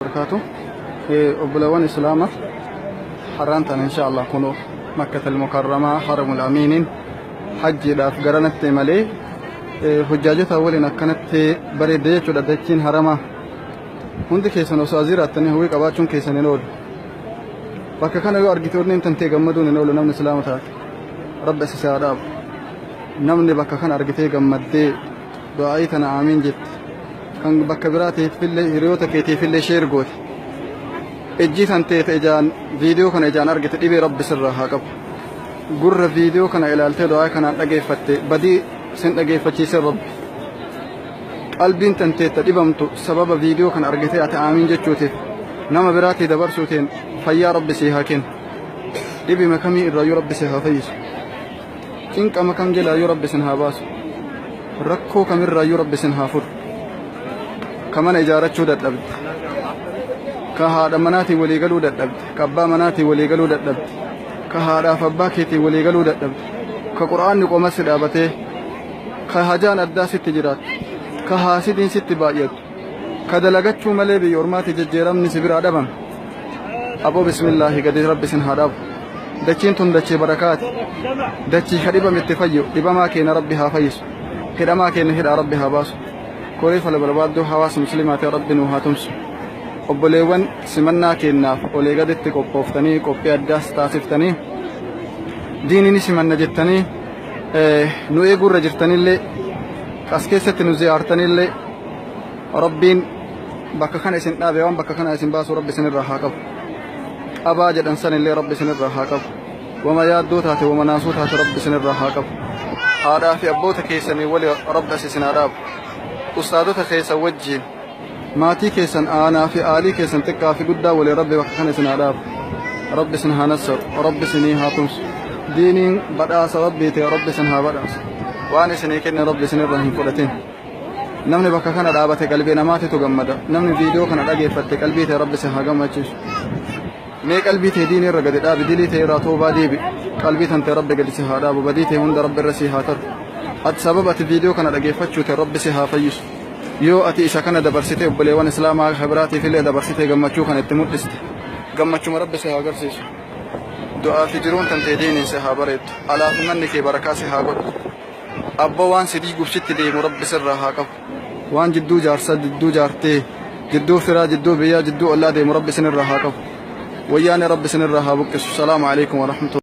Barakaatu obboleewwan islaama, har'aan tana insha Allah kunoo Makkatal Mukarramaa Haramul Amiiniin hajjiidhaaf garanatti malee hujjaajota waliin akkanatti bareedde jechuudha. Dachiin haramaa hundi keessan osoo as jiraattanii hawwii qabaachuun keessan hin oolu. Bakka kana yoo argite onneen tantee gammaduun hin oolu. Namni islaama taate Rabbi as haa dhaabu. Namni bakka kana argitee gammaddee du'aa'ii tana aamiin jette, kan bakka biraa ta'eefillee hiriyoota keetiifillee share goote, ijji tan teete ijaan viidiyoo kana ijaan argite dhibee Rabbi sirraa haa qabu. Gurra viidiyoo kana ilaaltee du'aa kanaan dhageeffatte badii sin dhageeffachiise Rabbi. Qalbiin tan teetta dhibamtu sababa viidiyoo kana argitee ati aamiin jechuutiif nama biraatii dabarsuutiin fayyaa Rabbi sii haa kennu. Dhibima kamii irraayyuu Rabbi si haa fayyisu. Cinqama kam jalaayyuu Rabbi sin haa baasu. Rakkoo kamirraayyuu Rabbi sin haa furu. Ka mana ijaarachuu dadhabde, ka haadha manaatiin walii galuu dadhabde, ka abbaa manaatiin walii galuu dadhabde, ka haadhaaf abbaa keetiin walii galuu dadhabde, ka Qur'aanni qoma si dhaabatee, ka hajaan addaa sitti jiraattu, ka haasidiin sitti baay'attu, ka dalagachuu malee biyya ormaatti jijjiiramni si biraa dhabame. Aboo, bismillaahi, gadi Rabbi sin haa dhaabu. Dachiin tun dachee barakaati. Dachii ka dhibame itti fayyu. Dhibamaa keenya Rabbi haa fayyisu. Hidhamaa keenya hidhaa Rabbi haa baasu. Koree fala barbaadduu hawaasa musliimaati Rabbi nuu haa tumsu. Obboleewwan simannaa keenyaaf olee gaditti qophooftanii, qophii addaas taasiftanii, diinii ni simanna jettanii nu eeguurra jirtanillee, as keessatti nu ziyaartanillee, Rabbiin bakka kana isin dhaabe waan bakka kana isin baasu Rabbi isinirraa haa qabu. Qabaa jedhan sanillee Rabbi isinirraa haa qabu. Wama yaaddoo taate, wama naasuu taate Rabbi isinirraa haa qabu. Haadhaa fi abboota keessanii wali Rabbi as isin haa dhaabu. Ustaadota keessan wajjiin, maatii keessan, aanaa fi aalii keessan, xiqqaa fi guddaa waliin Rabbi bakka kana isin haa dhaabu. Rabbi isin haa nassaru. Rabbi isinii haa tumsu. Diiniin badhaasa Rabbii ta'e Rabbi isin haa badhaasu. Waan isinii kenne Rabbi isinirraa hin fudhatin. Namni bakka kana dhaabate qalbii namaatitu gammada. Namni viidiyoo kana dhageeffatte qalbii ta'e Rabbi isin haa gammachiisu. Mee qalbii ta'e diinii irra gadi dhaabi, dilii ta'e irraa toobaa deebi. Qalbii tan ta'e Rabbi gadi si haa dhaabu, badii ta'e hunda Rabbi irra si haa taru. Ati sababa ati viidiyoo kana dhageeffachuu ta'e Rabbi si haa fayyisu. Yoo ati isa kana dabarsitee obboleewwan islaamaa biraatiif illee dabarsitee gammachuu kana itti mul'iste, gammachuma Rabbi si haa agarsiisu. Du'aa fi jiruun tan ta'e diiniin si haa bareeddu. Alaa fi manni kee barakaa si haa godhu. Abboo, waan si diiguuf sitti deemu Rabbi sirraa haa qabu. Waan jidduu jaarsaa, jidduu jaartee, jidduu firaa, jidduu biyyaa, jidduu ollaa deemu Rabbi isinirraa haa qabu. Wayyaanee Rabbi isinirraa haa buqqisu. Salaamu alaikum warahmatullahi.